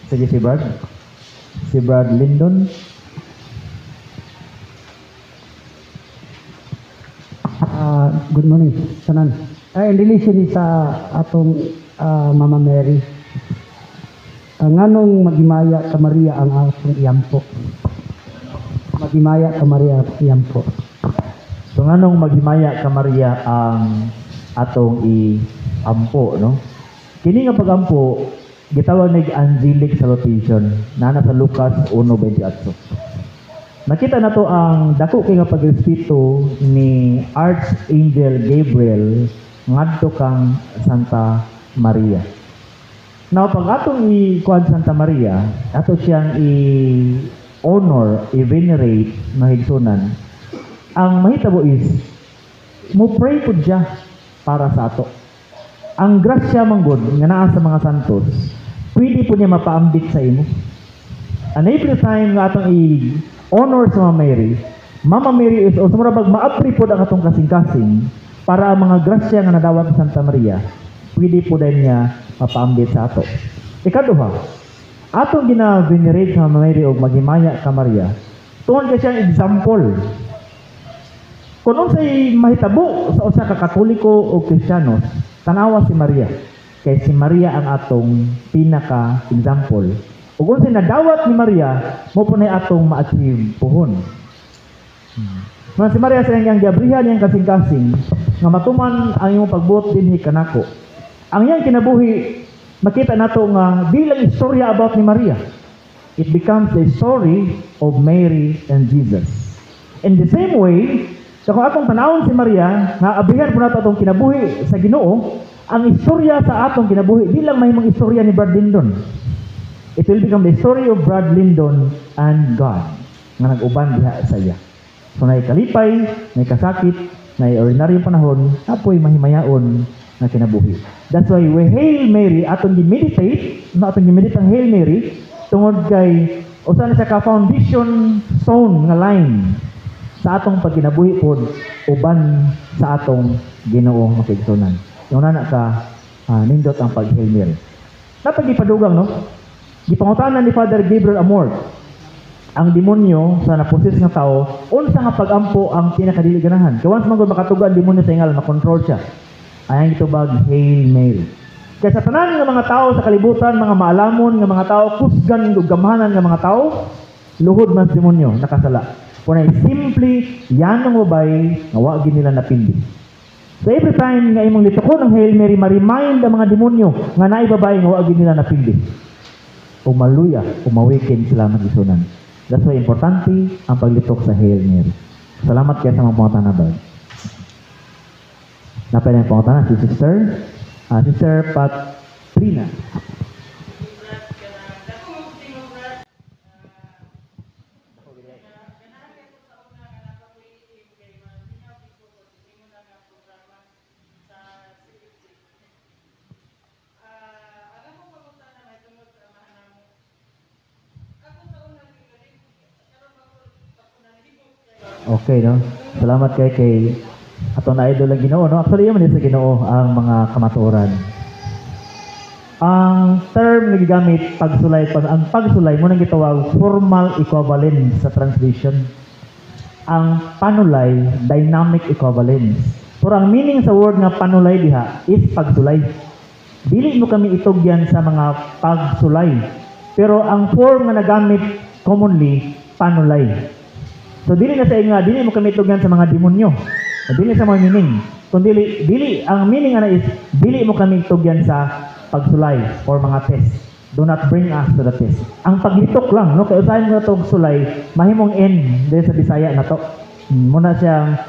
Sige, si Brad. Si Brad Lyndon. Good morning, tanan. In relation ni sa atong Mama Mary, nganong maghimaya ka Maria ang atong iyampo? Maghimaya ka Maria ang iyampo. So nganong maghimaya ka Maria ang atong iampo, no? Kini nga pagampo gitawag nig angelic salutation naa sa Lucas 1:28. Nakita nato ang dako kay nga pagrespeto ni Archangel Gabriel ngadto kang Santa Maria. Now pag atong i-kuan Santa Maria, ato siyang i-honor, i-venerate, mahigsunan. Ang mahitabo is mo pray pud siya para sa ato. Ang grasya manggod nga naa sa mga santos, pwede po niya mapaambit sa imo. And every time nga atong i-honor sa Mama Mary, Mama Mary is also mura bag maapri pod ang atong kasing-kasing para ang mga grasya nga nadawat sa Santa Maria, pwede po din niya mapaambit sa ato. Ikaduha, atong gina-venerate sa Mama Mary og maghimaya ka Maria, tungod kay siyang example. Kung unsay mahitabo sa usa ka Katoliko o Kristiyano, tanawa si Maria. Kay si Maria ang atong pinaka-example. Ug unsay nadawat ni Maria, mo po na atong ma-achieve puhon. Nga si Maria sa iyang giabrihan niyang kasing-kasing, nga matuman ang imong pagbuot dinhi kanako. Ang iyang kinabuhi, makita nato nga bilang istorya about ni Maria. It becomes the story of Mary and Jesus. In the same way, so kung atong tanawon si Maria, nga abrihan po nato atong kinabuhi sa Ginoo, ang istorya sa atong kinabuhi bilang mahimong istorya ni Brad Lyndon. It will become the story of Brad Lyndon and God nga nag-uban diha sa iya. So naay kalipay, naay kasakit, naay ordinaryong panahon, apoy mahimayaon nga kinabuhi. That's why we Hail Mary, atong gi-meditate, no, atong gi-meditate ang Hail Mary tungod kay usa na siya ka foundation stone nga line sa atong pagkinabuhi pod uban sa atong Ginoo makigsunan. Yung nana ka nindot ang pag Hail Mary. Napagipadugang, no? Gipangutanan ni Father Gabriel Amorth ang demonyo sa napossess nga tao, unsa nga pag-ampo ang pinakadili ganahan. Kay once man gud makatuga ang demonyo sa ingal, makontrol siya. Ayang gitubag Hail Mary. Kay sa tanan nga mga tao sa kalibutan, mga maalamon nga mga tao, kusgan ug gamhanan nga mga tao, luhod man sa demonyo, nakasala. Kunay simply yanong babae nga wa gid nila napindi. So every time nga imong litukon ang Hail Mary, ma-remind ang mga demonyo nga naay babae nga wa gid nila napindi. O maluya, o mawikin sila magisunan. That's why importante ang paglitok sa Hail Mary. Salamat kaya sa mga pangutana ba. Napay na yung pangutana si Sister Patrina. Okay, no? Salamat kay ato na idol ang Ginoo, no? Actually, yaman sa Ginoo ang mga kamatuoran. Ang term nga gigamit pagsulay, ang pagsulay mo nang gitawag formal equivalence sa translation. Ang panulay, dynamic equivalence. Pero ang meaning sa word nga panulay diha is pagsulay. Dili mo kami itugyan sa mga pagsulay. Pero ang form nga nagamit commonly, panulay. So dili na sa inga, dili mo kami itugyan sa mga demonyo. O, dili sa mga meaning. Kung dili, dili, ang meaning ana is dili mo kami itugyan sa pagsulay or mga test. Do not bring us to the test. Ang paglitok lang, no? Kaya usahin mo na itong sulay, mahimong N dili sa Bisaya na to. Muna siyang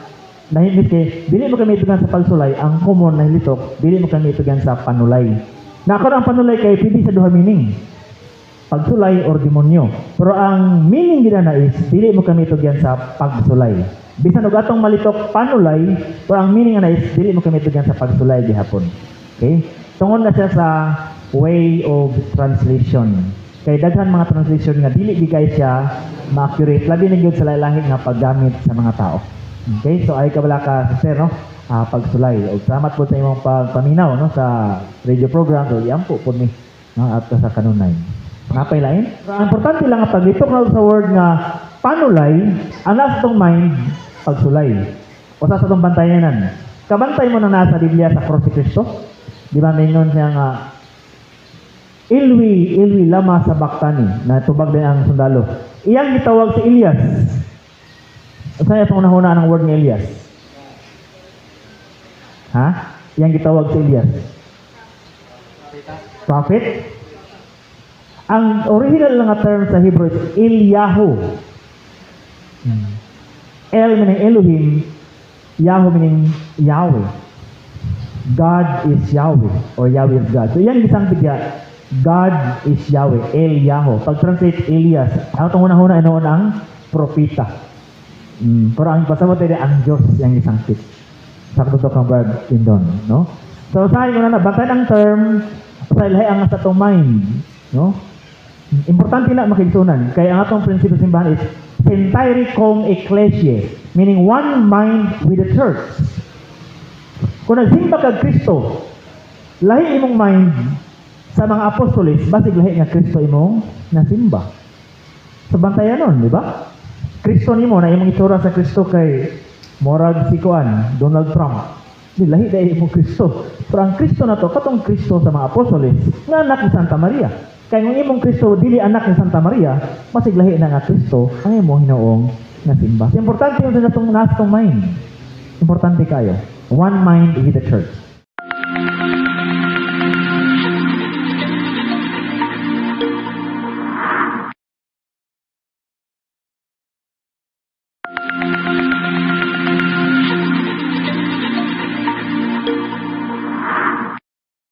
nahimit kay dili mo kami itugyan sa pagsulay, ang common na hilitok, dili mo kami itugyan sa panulay. Na ako ang panulay kay pwede sa duha meaning. Pagsulay or demonyo. Pero ang meaning gina na is dili mo kami itugyan sa pagsulay. Bisan og atong malitok panulay, pero ang meaning na is dili mo kami itugyan sa pagsulay gihapon. Okay? Tungod na siya sa way of translation. Kay daghan mga translation nga dili gid siya ma-accurate, labi na gyud sa lahi nga paggamit sa mga tao. Okay? So ay kabala ka sir, no? Pagsulay. Og salamat po sa imong pagpaminaw, no, sa radio program. So iampo pud ni. No, at sa kanunay. Napay lain? Ang importante lang nga paglitok na sa word nga panulay, ang nasa atong mind, pagsulay. O sa atong bantayanan. Kabantay mo na nasa Biblia sa cross si Kristo. Di ba mingon siya nga, "Eloi, Eloi, lama sabachthani," na tubag din ang sundalo. Iyang gitawag si Elias. Sa itong unahuna ang word ni Elias? Ha? Iyang gitawag si Elias. Prophet? Ang original lang nga term sa Hebrew is Eliyahu. El meaning Elohim, Yahu meaning Yahweh. God is Yahweh or Yahweh is God. So yan isang bigya, God is Yahweh, Eliyahu. Pag translate Elias, ang itong una-una noon ang propita. Pero ang pasabot ay ang Diyos yung isangpit. Sakto to kang Brad Indon, no? So sa ko na bantayan ang term, sa ilahi ang sa atong mind, no? Importante na makigsunan. Kaya ang atong prinsipyo sa simbahan is sentire cum ecclesia, meaning one mind with the church. Kung nagsimba kag Kristo, lahi imong mind sa mga apostoles, basig lahi nga Kristo imong nasimba. Sa bantayan nun, di ba? Kristo nimo na imong itsura sa Kristo kay morag si kuan, Donald Trump. Di lahi dahil imong Kristo. Pero ang Kristo na to, katong Kristo sa mga apostoles, nga anak ni Santa Maria. Kay kung imong Kristo dili anak ni Santa Maria, masig lahi na nga Kristo ang imong Hinoong nasimba. So, importante yung sa atong nasa atong mind. Importante kayo. One mind with the church.